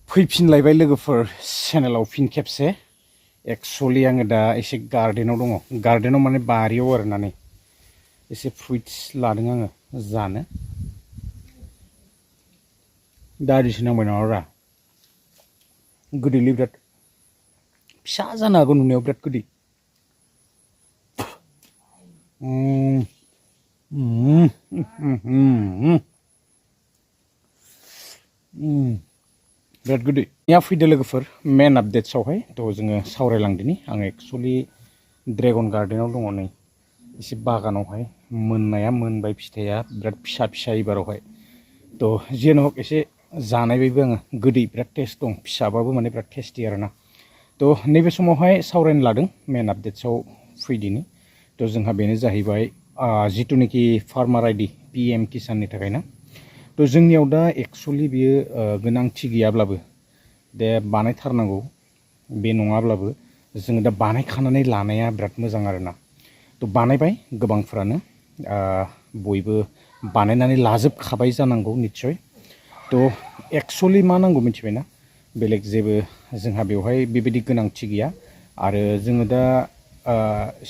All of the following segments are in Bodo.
फैफिनलायबाय लोगोफोर चेनेलाव फिन खेबसे एक्चुअली आङो दा एसे गार्डेनाव दङ गार्डेनाव माने बारियाव आरोना नै एसे फ्रुइट्स लादों आङो जानो दारिसो नांबाय नामाब्रा गोदैलै बिराद फिसा जानो हागौ नुनायाव बिराद गोदै बिराद गोदै या फैदो लोगोफोर मेन आपडेट्सआवहाय थ' जोङो सावरायलांदिनि आं एक्चुअली ड्रेगन गार्डेनाव दङ नै एसे बागानावहाय मोननाया मोनबाय फिथाइया बिराद फिसा फिसा एबारावहाय थ' जियानो हक एसे जानायबायबो आङो गोदै बिराद टेस्ट दं फिसाबाबो माने बिराद टेस्टि आरोना थ' नैबे समावहाय सावरायनो लादों मेन आपडेट्सआव फैदिनि थ' जोंहा बेनो जाहैबाय जिथुनाखि फार्मार आइडि PM किसाननि थाखाय ना थ' जोंनियाव दा एक्चुअली बियो गोनांथि गैयाब्लाबो दे बानायथारनांगौ बे नङाब्लाबो जोङो दा बानायखानानै लानाया बिराद मोजां आरोना थ' बानायबाय गोबांफ्रानो बयबो बानायनानै लाजोबखाबाय जानांगौ निस्सय थ' एक्चुअली मा नांगौ मिथिबायना बेलेग जेबो जोंहा बेवहाय बेबायदि गोनांथि गैया आरो जोङो दा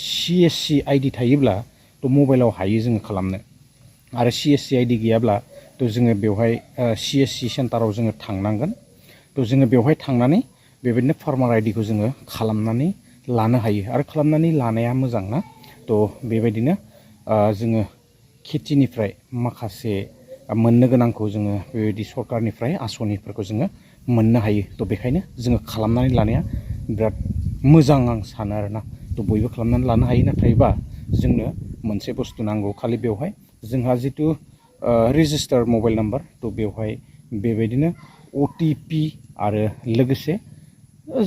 CSC आइडि थायोब्ला थ' मबाइलाव हायो जोङो खालामनो आरो CSC आइडि गैयाब्ला थ' जोङो बेवहाय CSC सेन्टाराव जोङो थांनांगोन थ' जोङो बेवहाय थांनानै बेबायदिनो फार्मार आइडिखौ जोङो खालामनानै लानो हायो आरो खालामनानै लानाया मोजां ना थ' बेबायदिनो जोङो खेथिनिफ्राय माखासे मोननो गोनांखौ जोङो बेबायदि सरकारनिफ्राय आसनिफोरखौ जोङो मोननो हायो थ' बेखायनो जोङो खालामनानै लानाया बिराद मोजां आं सानो आरोना थ' बयबो खालामनानै लानो हायो नाथायबा जोंनो मोनसे बुस्थु नांगौ खालि बेवहाय जोंहा जिथु रेजिस्टार मबाइल नाम्बार थ' बेवहाय बेबायदिनो OTP आरो लोगोसे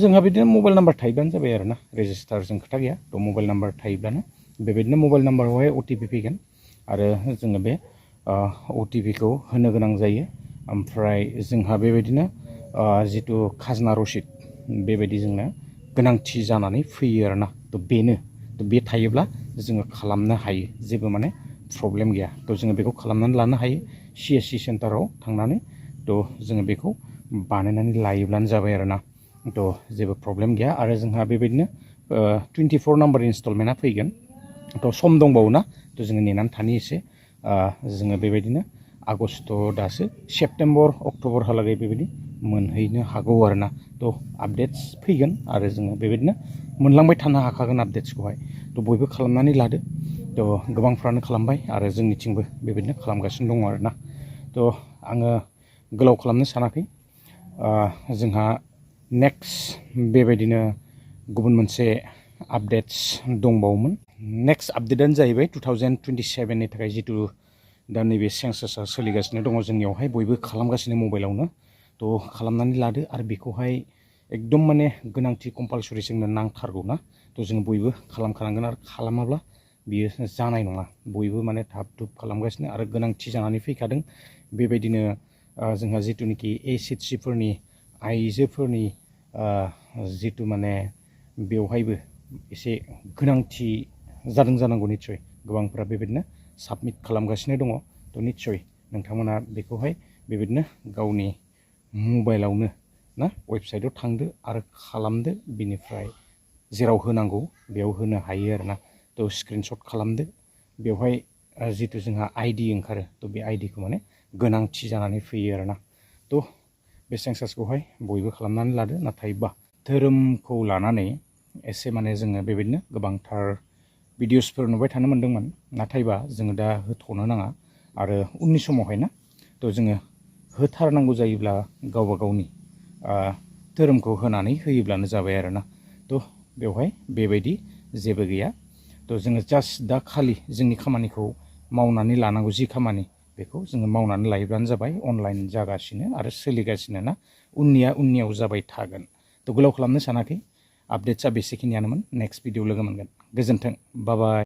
जोंहा बिदिनो मबाइल नाम्बार थायोब्लानो जाबाय आरोना रेजिस्टारजों खोथा गैया थ' मबाइल नाम्बार थायोब्लानो बेबायदिनो मबाइल नाम्बारावहाय OTP फैगोन आरो जोङो बे OTPखौ होनो गोनां जायो ओमफ्राय जोंहा बेबायदिनो जिथु खाजोना रसिद बेबायदि जोंनो गोनांथि जानानै फैयो आरोना थ' बेनो थ' बे थायोब्ला जोङो खालामनो हायो जेबो माने प्रब्लेम गैया थ' जोङो बेखौ खालामनानै लानो हायो CSC सेन्टाराव थांनानै थ' जोङो बेखौ बानायनानै लायोब्लानो जाबाय आरोना थ' जेबो प्रब्लेम गैया आरो जोंहा बेबायदिनो 24 नाम्बार इनस्टलमेन्टआ फैगोन थ' सम दंबावो ना थ' जोङो नेनानै थानि एसे जोङो बेबायदिनो आगष्ट दासो सेप्तेम्बर अक्ट'बरहालागै बेबायदि मोनहैनो हागौ आरोना थ' आपडेट्स फैगोन आरो जोङो बेबायदिनो मोनलांबाय थानो हाखागोन आपडेट्सखौहाय थ' बयबो खालामनानै लादो थ' गोबांफ्रानो खालामबाय आरो जोंनिथिंबो बेबायदिनो खालामगासिनो दङ आरोना थ' आङो गोलाव खालामनो सानाखै जोंहा नेक्स्ट बेबायदिनो गुबुन मोनसे आपडेट्स दंबावोमोन नेक्स्ट आपडेटआनो जाहैबाय 2027नि थाखाय जिथु दा नैबे सेन्सासआ सोलिगासिनो दङ जोंनियावहाय बयबो खालामगासिनो मबाइलावनो थ' खालामनानै लादो आरो बेखौहाय एकदम माने गोनांथि कम्पालसरि जोंनो नांथारगौ ना थ' जोङो बयबो खालामखानांगोन आरो खालामाब्ला बियो जानाय नङा बयबो माने थाब थुब खालामगासिनो आरो गोनांथि जानानै फैखादों बेबायदिनो जोंहा जिथुनिखि HCFोरनि आइजोफोरनि जिथु माने बेवहायबो एसे गोनांथि जादों जानांगौ निस्सय गोबांफ्रा बेबायदिनो साबमिट खालामगासिनो दङ थ' निस्सय नोंथांमोना बेखौहाय बेबायदिनो गावनि मबाइलावनो ना वेबसाइटआव थांदो आरो खालामदो बिनिफ्राय जेराव होनांगौ बेयाव होनो हायो आरोना थ' स्क्रिनशट खालामदो बेवहाय जिथु जोंहा आइडि ओंखारो थ' बे आइडिखौ माने गोनांथि जानानै फैयो आरोना थ' बे सेन्सासखौहाय बयबो खालामनानै लादो नाथायबा धोरोमखौ लानानै एसे माने जोङो बेबायदिनो गोबांथार भिडिअसफोर नुबाय थानो मोन्दोंमोन नाथायबा जोङो दा होथ'नो नाङा आरो उननि समावहाय ना थ' जोङो होथारनांगौ जायोब्ला गावबा गावनि धोरोमखौ होनानै होयोब्लानो जाबाय आरोना थ' बेवहाय बेबायदि जेबो गैया थ' जोङो जास्ट दा खालि जोंनि खामानिखौ मावनानै लानांगौ जि खामानि बेखौ जोङो मावनानै लायोब्लानो जाबाय अनलाइन जागासिनो आरो सोलिगासिनो ना उननियाव जाबाय थागोन थ' गोलाव खालामनो सानाखै आपडेट्सआ बेसेखिनियानोमोन नेक्स्ट भिडिअ लोगो मोनगोन गोजोन्थों बाय बाय